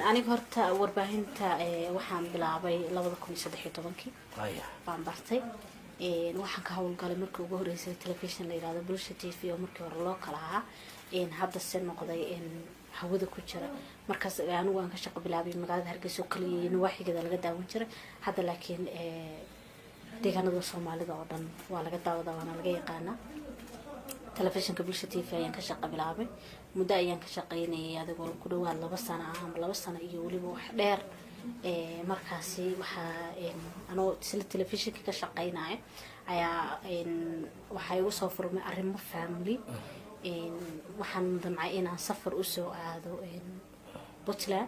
Aniga horta warbaahinta waxaan bilaabay 2013-kii baan bartay. Waxaan ka howlgalay markii ugu horeysay telefishon la yirahdo Bulsha TV, oo markii hore loo kala ahaa, hadda se noqday hawada ku jira. Markaas anigu aan ka shaqo bilaabay magaalada Hargeysa oo kaliya iyo nawaaxigeeda laga daawan jiray. Hadda laakiin deegaanada Soomaalida oo dhan waa laga daawadaa, waana laga yaqaanaa. Telefishinka Bulsha TV ayaan ka shaqo bilaabay. Muddo ayaan ka shaqeynayay, adigoo ku dhawaad 2 sano ah ama 2 sano iyo weliba wax dheer. Markaasi waxaa anoo isla telefishinka ka shaqeynaya ayaa waxaa igu soo furmay arrimo family. Waxaan damcay inaan safar usoo aado Puntland,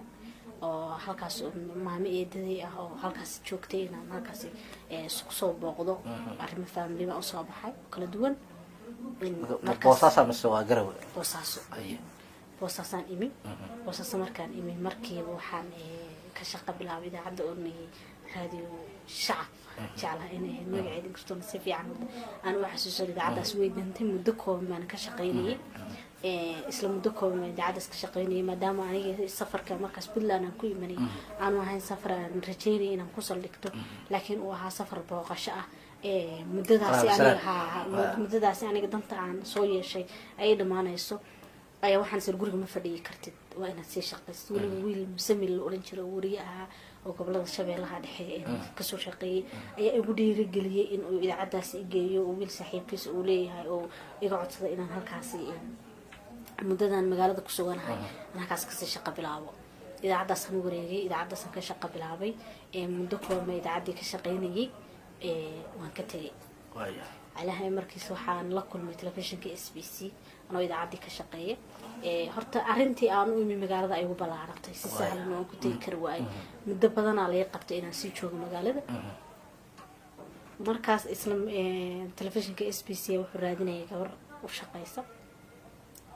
oo halkaas maamo eedaday ah oo halkaas joogtay inaan halkaas kusoo booqdo. Arrimo family baan usoo baxay oo kala duwan. Boosaasaa mise waa Garawe? Boosaaso. Boosaasaan imi. Boosaaso markaan imi, markiiba waxaan ka shaqa bilaabay idaacadda oranayay Raadiyo Shacab. Jeclaha inay ahayd magaceeda, inkastoona si fiican aan u xasuusan. Idaacaddaas way dantay. Muddo kooban baan ka shaqaynayay, isla muddo kooban baan idaacaddaas ka shaqaynayay, maadaama aniga safarka markaas Puntland aan ku imanay aanu ahayn safar aan rajaynay inaan ku saldhigto, laakiin uu ahaa safar booqasho ah. Muddadaasi aniga ha muddadaasi aniga danta aan soo yeeshay ayay dhammaanayso ayaa waxaan sir guriga ma fadhiyi kartid, waa inaad sii shaqaysid. Weliba wiil Musamil la oran jiray oo wariye ahaa oo gobolada Shabeellaha Dhexe kasoo shaqeeyey ayaa igu dhiirigeliyey in uu idaacaddaasi igeeyo, oo wiil saaxiibkiisa uu leeyahay oo iga codsaday inaan halkaasi muddadan magaalada ku suganahay aan halkaas kasii shaqo bilaabo. Idaacaddaasaan wareegay, idaacaddaasaan ka shaqo bilaabay. Muddo kooban idaacaddii ka shaqaynayay, waan ka tegay. Alahay markiis waxaan la kulmay telefishinka SBC anoo idaacaddii ka shaqeeya. Horta arrintii aan u imi magaalada ay ugu ballaaratay, si sahlan oo aan ku tegi kari waayay. Muddo badanaa laga qabtay inaan sii joogo magaalada. Markaas isla telefishinka SBC wuxuu raadinayay gabar u shaqeysa,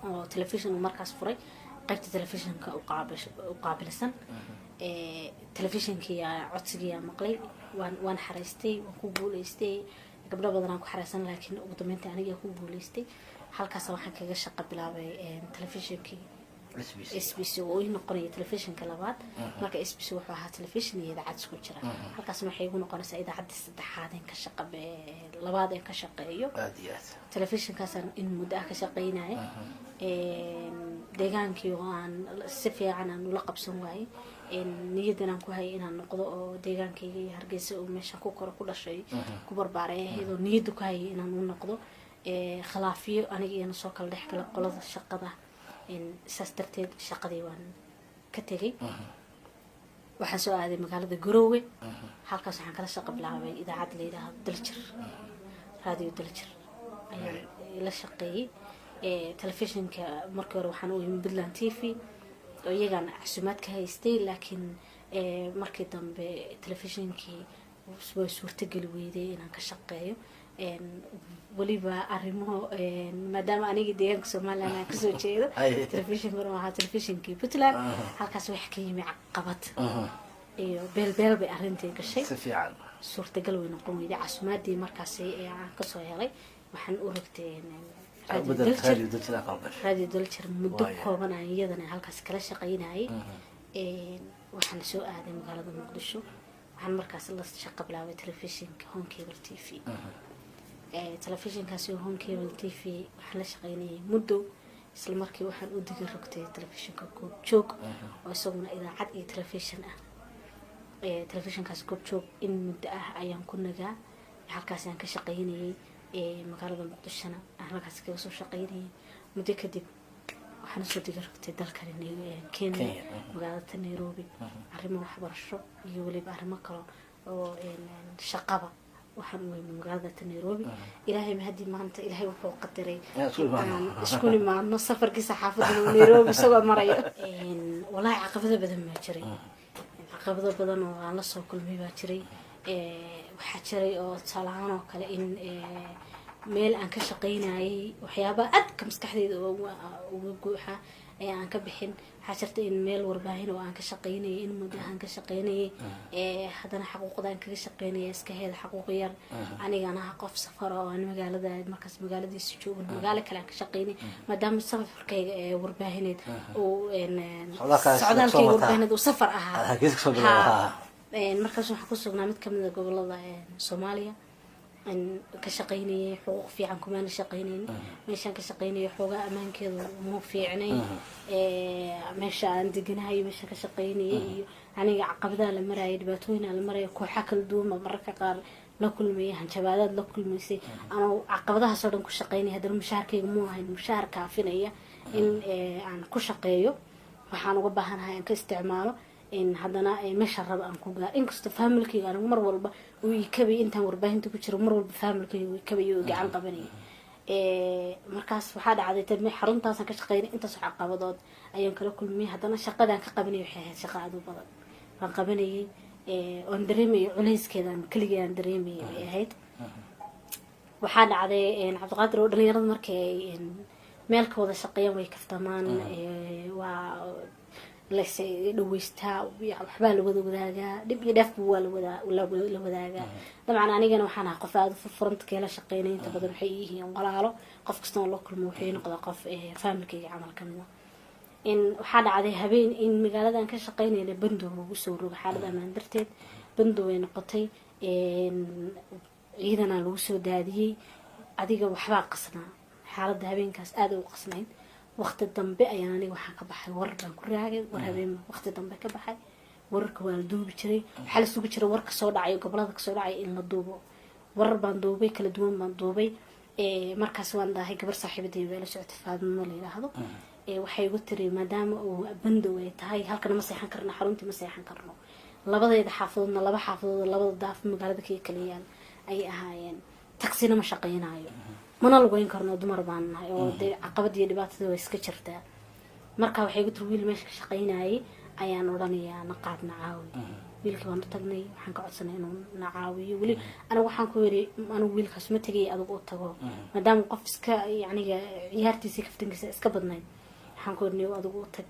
oo telefishin uu markaas furay qaybta telefishinka u qaabilsan. Telefishinkiyaa codsigiyaa maqlay, waan xareystay, waan ku guuleystay. Gabdho badan aan ku xareysan, laakiin ugu dambeynta anigaa ku guuleystay. Halkaas waxaan kaga shaqo bilaabay telefishinkii SBC, oo ii noqonaya telefishinka labaad. Marka SBC wuxuu ahaa telefishin iyo idaacad isku jira. Halkaasna waxay igu noqonaysaa idaacaddii saddexaad een ka shaqa labaad een ka shaqeeyo. Aad iyo aad. Telefishinkaasaan in muddo ah ka shaqeynaya. Deegaankii oo aan si fiican aan ula qabsan waayey, niyadan aan ku hayay inaan noqdo oo deegaankayga iyo Hargeysa oo meeshaan ku koro, ku dhashay, ku barbaaray ahayd, oo niyadda ku hayay inaan u noqdo, khilaafiyo aniga iyana soo kala dhex gala qolada shaqada. Saas darteed shaqadii waan ka tegay. Waxaan soo aaday magaalada Garoowe. Halkaas waxaan kala shaqo bilaabay idaacad la yidhaahdo Daljir, Raadiyo Daljir ayaan la shaqeeyey. Telefishinka markii hore waxaan u imi Puntland TV oo iyagaan casuumaad ka haystay, laakiin markii dambe telefishinkii way suurtageli weyday inaan ka shaqeeyo. Weliba arrimo maadaama aniga deegaanka Somaliland aan kasoo jeedo, telefishinkuna ahaa telefishinkii Puntland, halkaas wax ka yimi caqabad iyo beelbeel bay arrintii gashay. Si fiican. Suurtagal way noqon weyday casuumaadii markaasi aan kasoo helay. Waxaan u rogtay Radio Daljir. Muddo kooban aan iyadana halkaas kala shaqaynayay, waxaan soo aaday magaalada Muqdisho. Waxaan markaas la shaqo bilaabay telefishinka Horn Cable TV. Telefishinkaasi Horn Cable TV waxaan la shaqaynayay muddo. Isla markii waxaan u diga rogtay telefishinka Goobjoog, oo isaguna idaacad iyo telefishin ah. Telefishinkaas Goobjoog in muddo ah ayaan ku nagaa, halkaas aan ka shaqaynayay. Magaalada Muqdishona aan halkaas kaga soo shaqaynayay. Muddo kadib waxaan usoo diga rogtay dalkani Kenya, magaalada Nairobi. Arrimo waxbarasho iyo weliba arrimo kale oo shaqaba waxaan u weyna magaalada Nairobi. Ilaahay mahadii, maanta Ilaahay wuxuu qadaray aan isku nimaadno safarkii saxaafadda Nairobi isagoo marayo. Wallaahi caqabado badan baa jiray, caqabado badan oo aan lasoo kulmay baa jiray. Waxaa jiray oo tusaale ahaan oo kale in Meel aan ka shaqaynayay, waxyaabaha aadka maskaxdeyda uga guuxa ayaa aan ka bixin. Waxaa jirta in meel warbaahin oo aan ka shaqaynayay in muddo aan ka shaqaynayay, haddana xaquuqda aan kaga shaqaynaya iska heeda xaquuq yar. Anigana ah qof safar oo aan magaalada markaas magaaladiisa joogin, magaalo kale aan ka shaqaynay, maadaama safarkayga ee warbaahineed uu socdaalkayga warbaahineed uu safar ahaa. Markaas waxaan ku sugnaa mid kamid a gobolada Soomaaliya ka shaqaynayay. Xuquuq fiican kumaana shaqaynayn meeshaan ka shaqaynayay, xoogaa ammaankeedu muu fiicnay meesha aan deganahay, meeshaan ka shaqaynayay. Iyo aniga caqabadaha la marayay, dhibaatooyin la maraya, kooxa kala duwan ba mararka qaar la kulmayay, hanjabaadaad la kulmaysay. Anoo caqabadahaasoo dhan ku shaqaynaya, haddana mushaharkayga muu ahayn mushaar kaafinaya in aan ku shaqeeyo waxaan uga baahanahay aan ka isticmaalo in haddana meesha raba aan ku gaar. Inkastoo faamilkayga anigu mar walba uu ikabay, intaan warbaahinta ku jiro mar walba faamilkayga uu ikabay oo gacan qabanayay. Markaas waxaa dhacday tan xaruntaasaan ka shaqeynay, intaas caqabadood ayaan kala kulmiyay, haddana shaqadaan ka qabanayay waxay ahayd shaqa aad u badan baan qabanayay oon dareemayay culayskeedaan keligii aan dareemayay bay ahayd. Waxaa dhacday, Cabdiqaadir, oo dhalinyarada markii ay meel ka wada shaqeeyaan way kaftamaan, waa las dhaweystaa, waxbaa la wada wadaagaa, dhib iyo dheefba waa la wadaagaa. Dabcan anigana waxaan ahaa qof aada u furfuran. Dadka la shaqeynay inta badan waxay yihiin walaalo. Qof kastoo loo kulmo wuxuu noqdaa qof faamilkayga camal kamid ah. In waxaa dhacday habeen in magaaladan ka shaqeynayna bandow lagu soo rogo xaalad amaan darteed. Bandow ay noqotay, ciidana lagu soo daadiyey. Adiga waxbaa qasnaa, xaaladda habeenkaas aada u qasnayd. Waqti dambe ayaan aniga waxaan ka baxay, warar baan ku raagay, war habeen waqti dambe ka baxay. Wararka waa la duubi jiray, waxaa la sugi jiray war kasoo dhacay gobolada kasoo dhacay in la duubo. Warar baan duubay, kala duwan baan duubay. Markaas waan dhahay, gabar saaxiibaday baa la socotay, Faadimo la yidhaahdo, waxay igu tiri maadaama uu bandow ay tahay halkana ma seexan karno, xaruntii ma seexan karno, labadayda xaafadoodna laba xaafadood labada daaf magaalada ka kala yaal ayay ahaayeen, taksina ma shaqaynaayo, mana lugeyn karno, dumar baan nahay oo dee caqabad iyo dhibaatada way iska jirtaa. Marka waxay igu tiri wiil meesha ka shaqaynayay ayaan odhanayaa na qaad, na caawi. Wiilkii baan u tagnay, waxaan ka codsanay inuu na caawiyo. Weli anigu waxaan ku yidhi anigu wiilkaas ma tegay, adigu u tago, maadaama qof iska yacniga ciyaartiisa kaftankiisa iska badnayd. Waxaan ku yidhi adigu u tag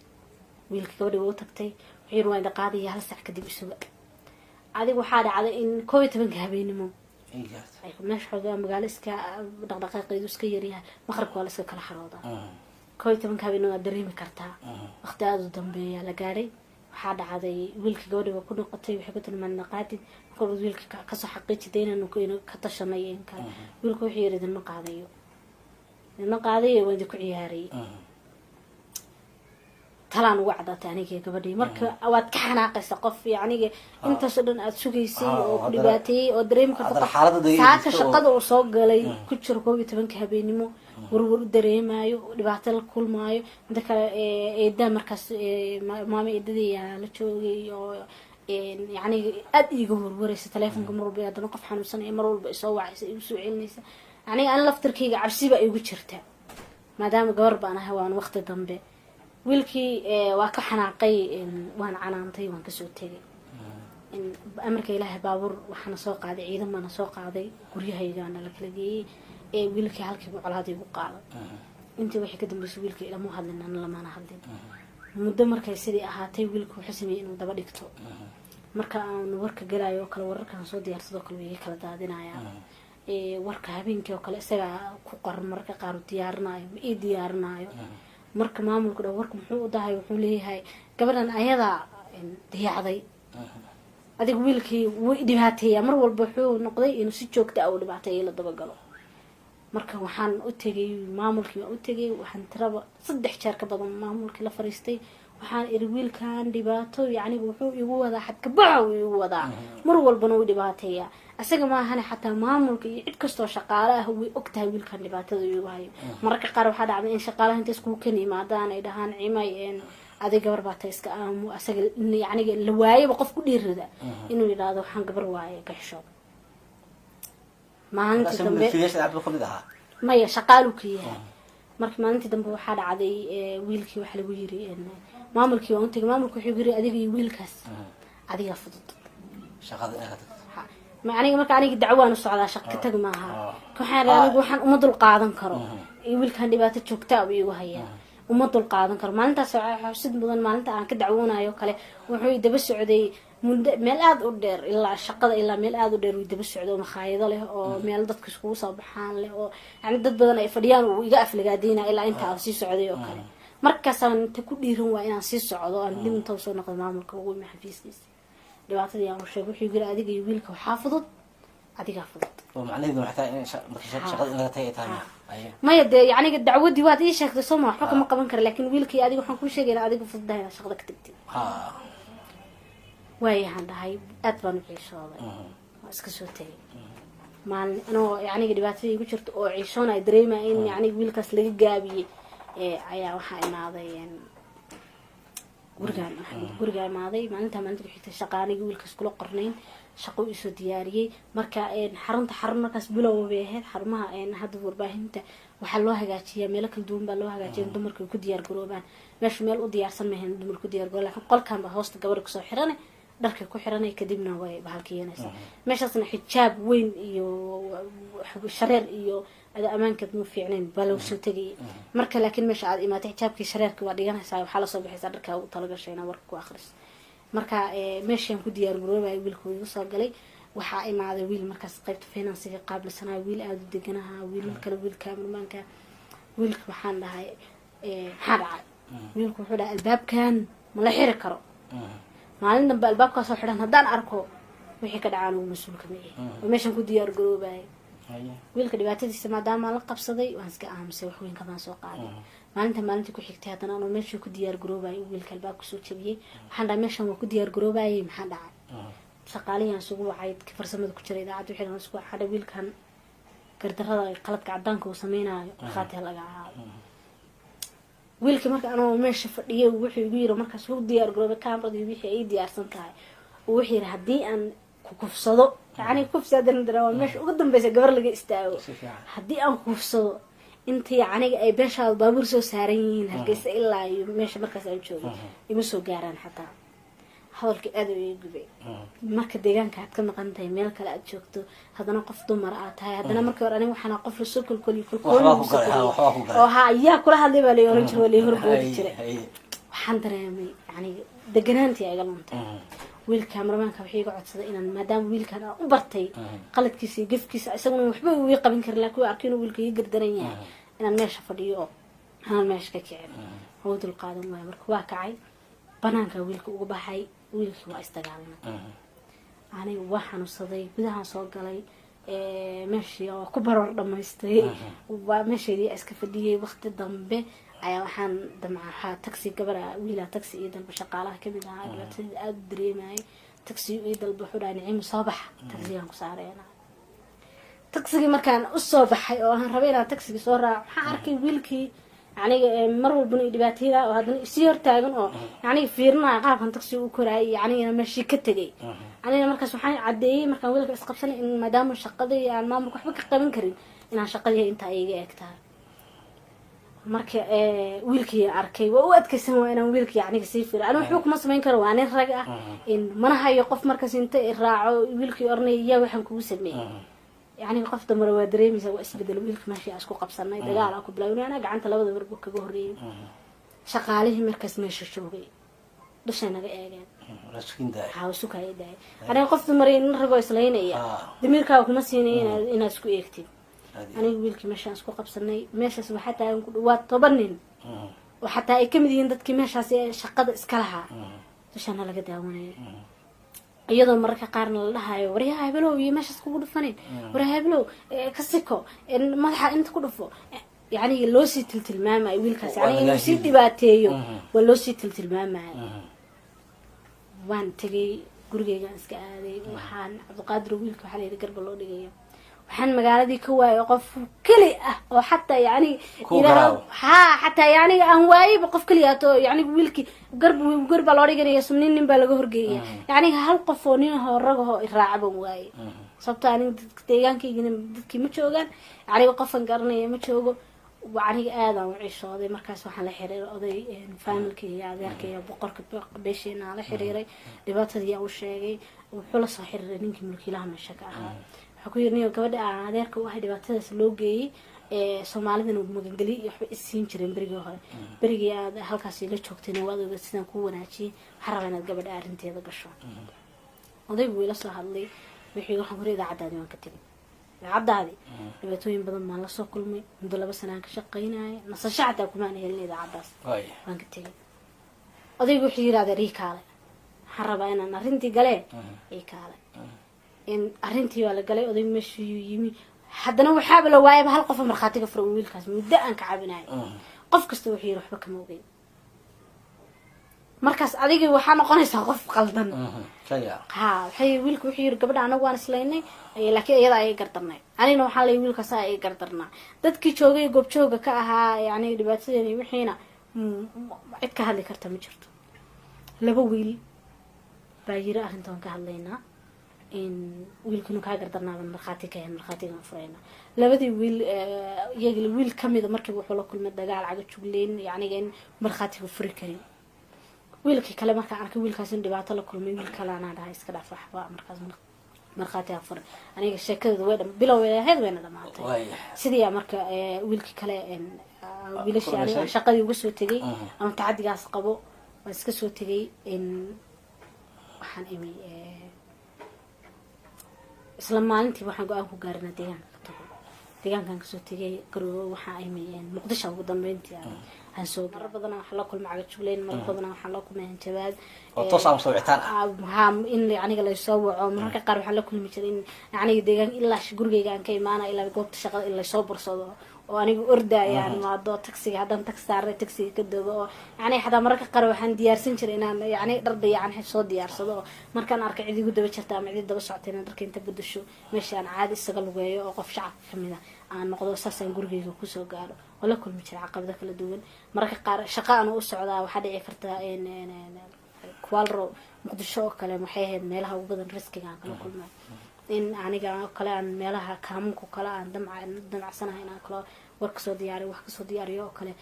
wiilka. Gabadhi waa u tagtay, wuxuu yidhi waan qaadaya 1 saac kadib isuga. Adigu waxaa dhacday in 11-ka habeenimo meesha xoogaa magaalo iska dhaqdhaqaaqeedu iska yaryahay, maqribka waa la iska kala xaroodaa. 11-ka habeenimo waad dareemi kartaa, waqti aada u dambeeya la gaadhay. Waxaa dhacday wiilka gabadhi waa ku noqotay, waxay ku tiri maadna qaadid. Marka wiilka kasoo xaqiiji dee inaanu ka tashanay in kale. Wiilka wuxuu yidhi idinma qaadayo, idinma qaadayo, waan idinku ciyaarayay. Talaan ugu cadaatay aniga gabadhii. Marka waad ka xanaaqaysa qof yacniga intaasoo dhan aada sugaysay oo ku dhibaateeyey oo dareemi karto qof saaka shaqada uu soo galay ku jiro 11-ka habeenimo, warwar u dareemayo, dhibaato la kulmaayo. Inta kale eedaa markaas maama eedadayaa la joogay oo yacni aada iiga warwaraysa telefonka mar walba, haddana qof xanuunsanaya mar walba isoo wacaysa, igu soo celinaysa. Aniga an laftarkayga cabsiba igu jirta maadaama gabar baan ahay, waan waqti dambe. Wiilkii waa ka xanaaqay, waan canaantay, waan kasoo tegay. Amarka Ilaahay baabuur waxaana soo qaaday, ciidan baana soo qaaday, guryahaygaana la kala geeyey. Wiilkii halkiibu colaada igu qaaday. Intii waxay ka dambeysay wiilkii ilama hadlin, ana lamaana hadlin muddo. Markay sidii ahaatay, wiilku wuxuu sameeyey inuu daba dhigto. Marka aan warka galayo oo kale, wararkaan soo diyaarsadoo kale way iga kala daadinayaa. Warka habeenkii oo kale isagaa ku qoran, mararka qaar u diyaarinaayo, ma ii diyaarinaayo. Marka maamulka dhan warka muxuu u dahay, wuxuu leeyahay gabadhan ayadaa diyacday. Adiga wiilkii wuu dhibaateeyaa mar walba, wuxuu noqday inuu si joogta ah u dhibaateeyo, la dabagalo. Marka waxaan u tegay maamulkii, waan u tegay, waxaan tiraba 3 jeer ka badan maamulkii la fariistay. Waxaan iri wiilkan dhibaato yacni wuxuu igu wadaa xadkabaxa uu igu wadaa, mar walbana wuu dhibaateeyaa. Isaga maahane xataa maamulka iyo cid kastoo shaqaale ah way og tahay wiilkan dhibaatada igu hayo. Mararka qaar waxaa dhacday in shaqaalaha inta iskugu kan yimaadaan ay dhahaan cimay adig gabar baa ta iska aamu. Asaga yacniga la waayaba qof ku dhiirida inuu yidhaahdo waxaan gabar waaye ka xishood. Maalintii dambe maya shaqaalu ka yahay. Marka maalintii dambe waxaa dhacday wiilkii waxa lagu yiri maamulkii waan u tegay, maamulka wuxuu yiri adiga iyo wiilkaas adiga fudud. Shaqada inaad ka tagto. Ma aniga marka aniga dacwaan u socdaa, shaqo ka tag maaha. Waxaan anigu waxaan uma dul qaadan karo, iyo wiilkan dhibaato joogta ah igu hayaa, uma dul qaadan karo. Maalintaas waxaa xusid mudan, maalinta aan ka dacwoonayo kale, wuxuu daba socday muddo meel aada u dheer, ilaa shaqada, ilaa meel aada u dheer uu daba socday, oo makhaayado leh, oo meel dadka iskugu soo baxaan leh, oo yani dad badan ay fadhiyaan, uu iga aflagaadeyna ilaa inta aan sii socday oo kale. Markaasaan inta ku dhiiran waa inaan sii socdo, aan dib inta usoo noqdo maamulka ugu imi xafiiskiisa, dhibaatadii aan u sheegay. Wuxuu yiri, adiga iyo wiilka waxaa fudud, adigaa fudud. Oo macnaheedu waxay tahay in marka shaqada in laga tagay ay tahay? Maya dee, yacniga dacwadii waad ii sheegtay soo ma, waxba kama qaban kara, laakiin wiilkii adiga waxaan kuu sheegayna adiga fududahay inaad shaqada ka tagtid. Waayahan dhahay, aad baan u ciishooday, waa iska soo tegay. Maalin anoo yacniga dhibaatada igu jirta oo ciishoonaya, dareemaya in yacniga wiilkaas laga gaabiyey, ayaa waxaa imaaday gurigaan. Gurigaa imaaday maalintaa, maalinta ku xigtay shaqa aniga wiilkaas kula qornayn, shaqo isoo diyaariyey. Marka xarunta, xarun markaas bilow bay ahayd. Xarumaha hadda warbaahinta waxaa loo hagaajiyaa meelo kala duwan baa loo hagaajiya in dumarka ay ku diyaar garoobaan. Meeshu meel u diyaarsan maahayn dumarka ku diyaar garoob, laakiin qolkan baa hoosta gabadha kusoo xirane, dharka ku xiranay, kadibna way bahalkiyanaysaa. Meeshaasna xijaab weyn iyo shareer iyo ada ammaankeed ma fiicnayn baa lagu soo tegayay marka. Laakiin meesha aad imaatay, xijaabkii shareerka waa dhiganaysaa, waxaa lasoo baxaysaa dharkaa ugu talagashay inaad warka ku akhriso. Marka meeshaan ku diyaar garoobaya wiilka uu igu soo galay. Waxaa imaaday wiil markaas qaybta financiga qaabilsanaa, wiil aada u deganaha, wiilal kale, wiil cameramanka. Wiilka waxaan dhahay, maxaa dhacay? Wiilku wuxuu dhahay, albaabkan ma la xiri karo. Maalin dambe albaabkaasoo xidhan haddaan arko, wixii ka dhacaan ugu mas-uulka ma ihi. Oo meeshaan ku diyaar garoobaya. Wiilka dhibaatadiisa maadaama la qabsaday, waan iska aamusay, wax weyn kamaan soo qaaday. Maalinta maalintii ku xigtay haddana anoo meeshii ku diyaar garoobayay wiilka albaabka soo jabiyey. Waxaan dhahay, meeshan waa ku diyaar garoobayay, maxaa dhacay? Shaqaalihii aan isugu wacay, dadkii farsamada ku jiray idaacadda, wixii aan isugu wacay, wiilkan gardarada iyo qaladka cadaanka uu sameynaayo markhaati ha laga ahaado. Wiilkii marka anoo meesha fadhiyay wuxuu igu yiri, markaas lagu diyaar garoobay, kaameradii wixii ay diyaarsan tahay, wuxuu yiri, haddii aan ku kufsado, yacni kufsi haddana dara waa meesha ugu dambeysa gabar laga istaago, Si fiican. haddii aan kufsado intii aniga ay beeshaada baabuur soo saaran yihiin Hargeysa ilaa iyo meesha markaas aan joogay, ima soo gaaraan xataa. Hadalka aad u ii gubay. Marka deegaanka aad ka maqan tahay, meel kale aad joogto, haddana qof dumar aad tahay, haddana markii hore aniga waxaan qof lasoo kolkoliyo. Waxbaa ku galay, ha, waxbaa ku galay. Oo ha yaa kula hadlay baa lay oran jiray, waa lay horboodi jiray. Waxaan dareemay yani deganaantii iga luntay. Wiilka cameramanka wuxuu iga codsaday inaan, maadaama wiilkan aan u bartay qaladkiisa iyo gefkiisa, isaguna waxba uu ii qaban karin, laakiin uu arkay inuu wiilka ii gardaran yahay, inaan meesha fadhiyo oo aanan meesha ka kicin. Oo dul qaadan waayo. Marka waa kacay, banaanka wiilka uga baxay, wiilkii waa isdagaalnay. Aniga waa xanuunsaday, gudahaan soo galay, meeshii oo ku baroor dhamaystay, waa meesheedii iska fadhiyey. Waqti dambe ayaa waxaan damca taxi, gabara wiilaa taxi ii dalba, shaqaalaha kamid ahaa, dhibaatadii aada u dareemayay. Taxi ii dalba, wuxuu dhahay, Niciimo soo baxa, taxigaan ku saareyna. Taxigii markaan usoo baxay oo aan rabay inaan taxigii soo raaco, waxaan arkay wiilkii yaniga mar walbana i dhibaateyda oo haddana isii hortaagan, oo yaniga fiirinaya qaabkan taxiga u koraayay iyo anigana meeshii ka tegay. Anigana markaas waxaan caddeeyey markaan wiilka isqabsanay in maadaama shaqadii aan maamulka waxba ka qaban karin, inaan shaqadii intaa iga eg tahay. Marka wiilkii arkay, waa u adkaysan waa inaan wiilkii aniga sii fiiro. Aniga waxba kuma samayn karo, waa nin rag ah, in mana hayo qof markaas inta i raaco wiilkii oranaya yaa waxaan kugu sameeyey. Yani qof damara waa dareemaysaa, waa isbedel. Wiilka meeshii aan isku qabsanay, dagaal aan ku bilaabnay, anaa gacanta labada marbo kaga horreeyay. Shaqaalihii markaas meesha joogay dushay naga eegeen. Rasukin daay. Waxaa sukaya daay, aniga qof dumar iyo nin ragoo islaynaya, damiirkaaga kuma siinaya inaad isku eegtid. Aniga wiilkii meeshaan isku qabsanay, meeshaas waxaa taagan ku dhawaad 10 nin, oo xataa ay kamid yihiin dadkii meeshaas ee shaqada iska lahaa, dushaana laga daawanaya, iyadoo mararka qaarna la dhahayo, waryaha hebelow iyo meeshaas kugu dhufanin, waryaha hebelow, ka siko, madaxa inta ku dhufo. Yani loo sii tiltilmaamayo wiilkaas, Waa yani inuu laga sii heli. dhibaateeyo waa loo sii tiltilmaamayo. Waan tegay, gurigeygaan iska aaday. Waxaan Cabdiqaadir, wiilka waxaa layidhi garba loo dhigaya. Waxaan magaaladii ka waayay qof keli ah oo xataa yani Ku garaawo. Ha, xataa yani aan waayeyba qof keli ah oo yani wiilkii garb garbaa loo dhiganaya, nin nin baa laga horgeeya. Yani hal qof oo nin ahoo rag ahoo iraaca baan waayey, sababto aniga dadka deegaankaygina dadkii ma joogaan, aniga qofan garanaya ma joogo. Aniga aadaan u cishooday. Markaas waxaan la xiriiray oday family-ka iyo adeerka iyo boqorka beesheena aan la xiriiray. Dhibaatadii aan u sheegay. Wuxuu la soo xiriiray ninkii mulkiilaha meesha ka ahaa. Waxaa ku yiri, "Niyo, gabadha aan adeerka u ahay dhibaatadaas loo geeyey, Soomaalidana magangeliyo iyo waxba isiin jireen berigii hore. Berigii aad halkaas la joogtayna waad ogeed sidaan kuu wanaajiyey. Waxaan rabaa inaad gabadha arrinteeda gasho." Odaygu wuu ila soo hadlay. Wixii waxaan kuri, "Idaacaddaadi waan ka tegay. Idaacaddaadi dhibaatooyin badan baan lasoo kulmay. Muddo 2 sana aan ka shaqaynaya, nasasho xataa kumaan helin idaacaddaas. Waan ka tegay." Odaygu wuxuu yidhi, "Adeer, ii kaale, waxaan rabaa inaan arrintii galee, ii kaale." In arrintii waa la galay. Odaygu meeshuu yimi, haddana waxaaba la waayaba hal qofa markhaatiga fura wiilkaas muddo aan ka cabinayo. Qof kasta wuxuu yidhi, "Waxba kama ogeyn." Markaas adiga waxaa noqonaysaa qof qaldan. Kaya. Ha, waxay wiilka wuxuu yiri, "Gabadha anagu waan islaynay, laakiin iyada ayay gardarnay. Anigana waxaa lay wiilkaas ay gardarnaa." Dadkii joogay goobjooga ka ahaa, yani dhibaatadeena iyo wixiina, cid ka hadli karta ma jirto. Laba wiil baa yiri, "Arrinta waan ka hadlaynaa, in wiilkanu kaa gardarnaaban markhaati ka ahayn, markhaatigaan furayna." Labadii wiil, iyaga wiil kamida markiiba wuxuu la kulmay dagaal, caga jugleyn, yacniga in markhaatiga furi karin. Wiilkii kale markaan arkay wiilkaas in dhibaato la kulmay, wiil kale anaa dhahay, "Iska dhaaf, waxba markaas markhaati ha furin." Aniga sheekadeeda way dham bilow way ahayd, wayna dhamaatay. Sidii aa marka wiilkii kale wiilashii aniga Kulmisay. shaqadii uga soo tegay ama tacadigaas qabo, waan iska soo tegay. Waxaan imi isla maalintii waxaan go-aan ku gaarinaa deegaanka ka tago. Deegaankan kasoo tegay Garoowe, waxaa imi Muqdisho. Ugu dambeyntii aan soo, marar badan waxaa la kulmay cagajugleyn, marar badan waxaan la kulmay hanjabaad. Oo toos ama soo wicitaan ah? Ha, in aniga laysoo waco. Mararka qaar waxaan la kulmi jiray in aniga deegaan ilaa gurigeyga aan ka imaana ilaa goobta shaqada in laysoo bursado oo aniga ordaya aan imaado, taxiga haddaan taxi saaray taxiga ka dogo, oo yani xataa mararka qaar waxaan diyaarsan jiray inaan yani dhar dayacan soo diyaarsado, oo markaan arka cid igu daba jirta ama cid daba socota, inaan dharka inta bedasho meesha aan caadi isaga lugeeyo oo qof shacabka kamid a aan noqdo, saasaan gurigeyga kusoo gaaro. Oo la kulmi jiray caqabado kala duwan. Mararka qaar shaqa aan u socdaa waxaa dhici karta kuwalro Muqdisho oo kale waxay ahayd meelaha ugu badan risk-iga aan kala kulmay, in aniga oo kale aan meelaha kaamunka kale aan damca damacsanahay inaan kala war kasoo diyaariyo, wax kasoo diyaariyo oo kale,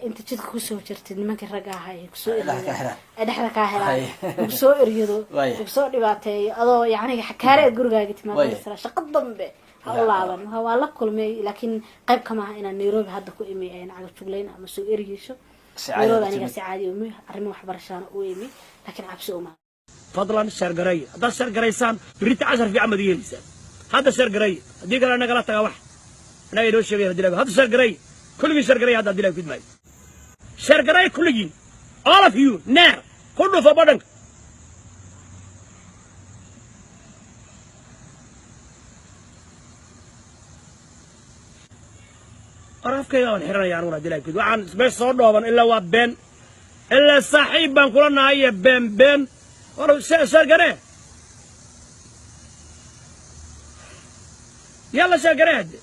inta jidka kusoo jirtid nimankii ragga ahaa ay kusoo Ay dhexda kaa eryado, xiraan. Ay dhexda kaa helaan, lagu soo eryado, lagu soo dhibaateeyo, adoo yacni xakaare aad gurigaaga timaado, shaqa dambe ha u laaban. Waa la kulmay, laakiin qayb kama aha inaan Nairobi hadda ku imi cagajugleyn ama soo ergeyso. Si caadi Nairobi ah u aniga timid. si caadi umi, arrimo waxbarashaana u imi, laakiin cabsi uma Fadlan share gareeya. Haddaad share garaysaan, berrita cashar fiican baad yeelaysaan. Hadda share gareeya, haddii kale nagala taga. Wax annaga inoo sheegaya hadii la hadda share gareeya, kulligiin share gareeya hadda, haddii la fidmaayo. Share gareeya kulligiin, all of you neer ku dhufo badhanka. War afkayga waan xiranaya aniguna haddii la fid. Waxaan meesha soo dhooban ilaa waa been, ilaa saaxiib baan kula nahay iyo been been. War share garee, yalla, share garee hadde.